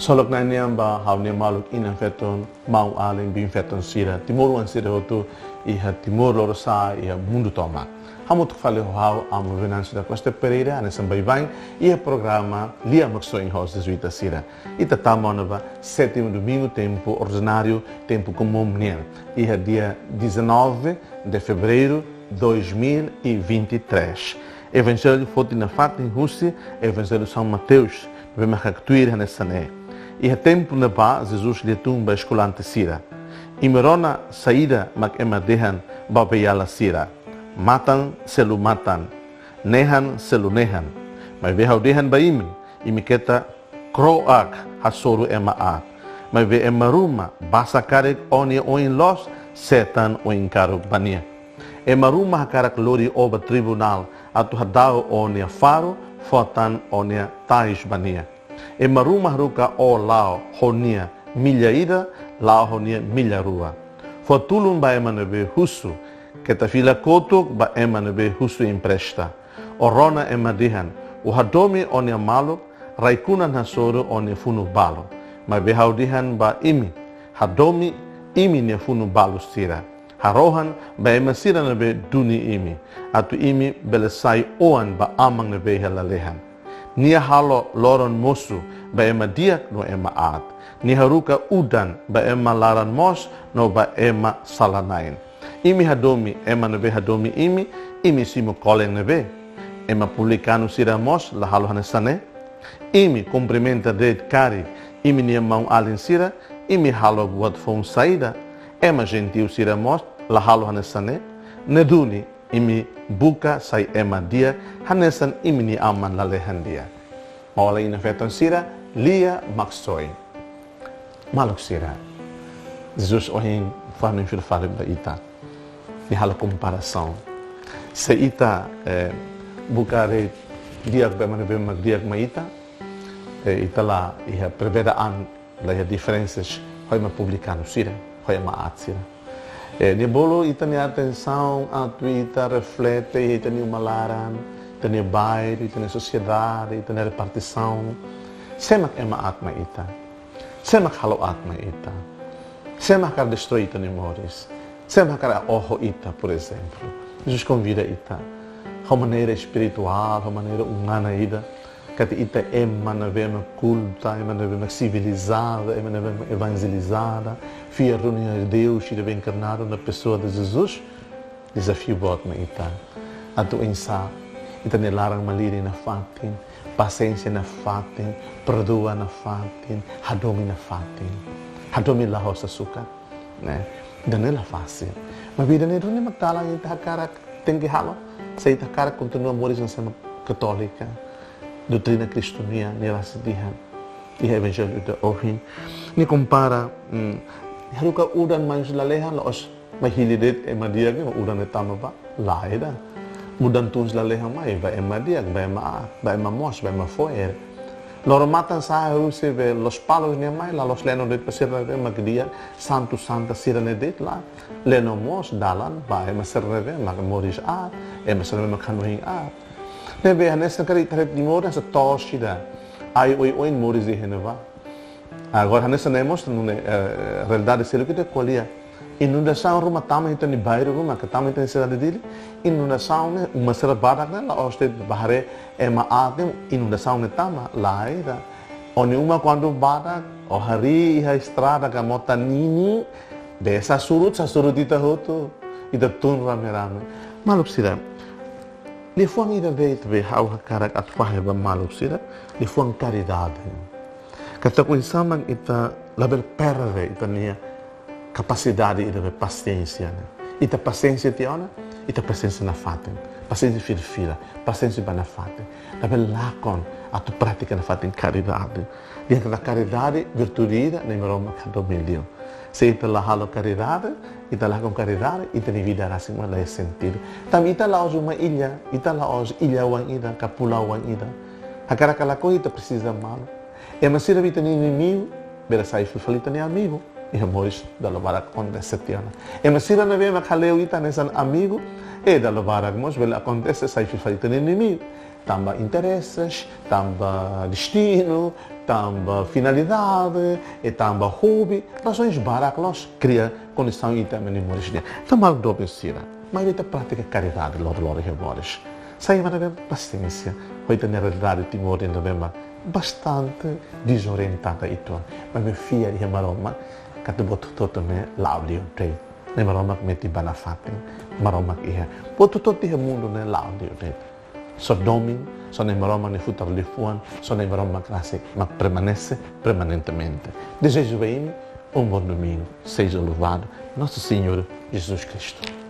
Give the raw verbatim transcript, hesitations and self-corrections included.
Ksolok Na'i nian ba ha'u-nia maluk inan-feton, maun-alin, biin-feton sira, timoroan sira hotu iha Timor Lorosa'e, iha mundu tomak. Hamutuk fali ho ha'u, Amu Venâncio da Costa Pereira, hanesan baibain iha programa Lia Maksoin hosi Jezuita sira. Ita tama ona ba sétimu domingu tempu ordináriu, tempu komún nian, iha dia dezanove de fevereiro dois mil e vinte e três. Evanjellu foti nafatin husi Evanjellu São Mateus, ne'ebé mak haktuir hanesan ne'e: Iha tempu ne'ebá, Jesus lia-tun ba eskolante sira: Imi rona saida mak ema dehan ba beiala sira: Matan selu matan, nehan selu nehan. Maibé ha'u dehan ba imi, imi keta kro'ak hasoru ema aat. Maibé ema ruma basa karik ó-nia oin loos, setan oin karuk ba nia. Ema ruma hakarak lori ó ba tribunál atu hadau ó-nia faru, fó tan ó-nia tais ba nia. Ema ruma haruka ó la'o ho nia milla ida, la'o ho nia milla rua. Fó tulun ba ema ne'ebé husu, keta fila kotuk ba ema ne'ebé husu empresta. Ó rona ema dehan: Ó hadomi ó-nia maluk, rai-kunan hasoru ó-nia funu-balu. Maibé ha'u dehan ba imi, hadomi imi-nia funu-balu sira. Harohan ba ema sira ne'ebé duni imi, atu imi bele sai oan ba Aman ne'ebé iha lalehan. Nia halo loron mosu ba ema di'ak no ema aat. Nia haruka udan ba ema laran moos no ba ema sala-na'in. Imi hadomi ema ne'ebé hadomi imi, imi simu kolen ne'ebé? Ema publikanu sira mós la halo hanesan ne'e? Imi kumprimenta de'it karik imi-nia maun-alin sira, imi halo buat foun saida? Ema jentiu sira mós la halo hanesan ne'e? Ne'e duni, imi buka sai ema di'ak hanesan imi-nia Aman lalehan di'ak. Maun-alin inan-feton sira, Lia Maksoin. Maluk sira, Jesus ohin fó hanoin fila fali ba ita. Nia halo komparasaun. Se ita, eh, buka de'it di'ak ba ema ne'ebé mak di'ak mai ita, eh, ita la iha perbedaan, la iha diferensas ho ema publikanu sira, ho ema aat sira. Eh, nia bolu ita-nia atensaun atu ita reflete iha ita-nia uma laran, ita-nia bairru, ita-nia sosiedade, ita-nia repartisaun. Sé mak ema aat mai ita? Sé mak halo aat mai ita? Sé mak hakarak destroi ita-nia moris? Sé mak hakarak oho ita, por ezemplu? Jesus konvida ita, ho maneira espirituál, ho maneira umana ida, katak ita ema ne'ebé mak kulta, ema ne'ebé mak sivilizada, ema ne'ebé mak evanjelizada, fiar duni iha Deus ida be enkarnadu na pesoa de Jesus. Dezafiu boot mai ita. Atu oinsá ita-nia laran-malirin nafatin, pasiénsia nafatin, perdua nafatin, hadomi nafatin. Hadomi la'ós hasoru, ne'e? Ida-ne'e la fasil. Maibé ida-ne'e duni mak dalan ita hakarak tenke halo, se ita hakarak kontinua moris hanesan ema katólika, doutrina Kristu nian, nia rasik dehan iha Evanjellu ida ohin. Nia kompara, hmm, haruka udan mai husi lalehan, la'ós mai hili de'it ema di'ak, ema udan ne'e tama ba, lae ida. Udan tun husi lalehan mai ba ema di'ak, ba ema aat, ba ema moos, ba ema fo'er. Loro-matan sa'e husi be Lospalos nian mai, la loos leno de'it ba sira ne'ebé mak di'ak, santu santa sira-ne'e de'it, lae. Leno mós dalan ba ema sira ne'ebé mak moris aat, ema sira ne'ebé mak hanoin aat. Ne'ebé hanesan karik ita haree Timor hanesan to'os ida. Ai oioin moris iha ne'ebá. Agora hanesan ne'e mós nune'e, eh, realidade seluk ita ko'alia. Inundasaun ruma tama iha ita-nia bairru ruma, ka tama iha ita-nia sidade Dili. Inundasaun ne'e, uma sira badak ne'e, la'ós de'it ba haree ema aat ne'e inundasaun ne'e tama, lae ida. Ó-nia uma kuandu badak, ó harii iha estrada ka mota ninin, be sasurut, sasurut ita hotu, ita tun rame-rame. Maluk sira, liafuan ida de'it be ha'u hakarak atu fahe ba maluk sira, liafuan karidade. Katak oinsá mak ita labele perde ita-nia kapasidade ida be pasiénsia ne'e. Ita pasiénsia tiha ona, ita pasiénsia nafatin, pasiénsia fila-fila, pasiénsia ba nafatin. Labele lakon atu pratika nafatin karidade. Dehan katak karidade virtude ida ne'ebé Maromak hadomi liu. Se ita la halo karidade, ita lakon karidade, ita-nia vida rasik mós la iha sentidu. Tanba ita la'ós uma illa, ita la'ós illa-oan ida, ka pulau-oan ida. Hakarak ka lakohi ita presiza malu. Ema sira be ita-nia inimigu, bele sai fila fali ita-nia amigu. Iha moris dala barak akontese tiha ona. Ema sira ne'ebé mak hale'u ita hanesan amigu, eh, dala barak mós bele akontese sai fila fali ita-nia inimigu. Tanba intereses, tanba destinu, tanba finalidade, e tanba hobby, razoens barak loos kria kondisaun ita-nia moris nian. Entaun maluk doben sira, mai ita pratika karidade loroloron iha moris. Sai ema ne'ebé pasiénsia, ho ita-nia realidade Timor ne'ebé mak bastante dezorientada uitoan. Maibé fiar iha Maromak, katak buat hotu-hotu ne'e la'o liu de'it. Ne'e Maromak metin ba nafatin, Maromak iha. Buat hotu-hotu iha mundu ne'e la'o liu de'it. Só domin, só Na'i Maromak nia futar liafuan, só Na'i Maromak mak rasik, mak permanese permanentemente. Dezeju ba imi um bom domingo. Seja louvado nosso Senhor Jesus Cristo.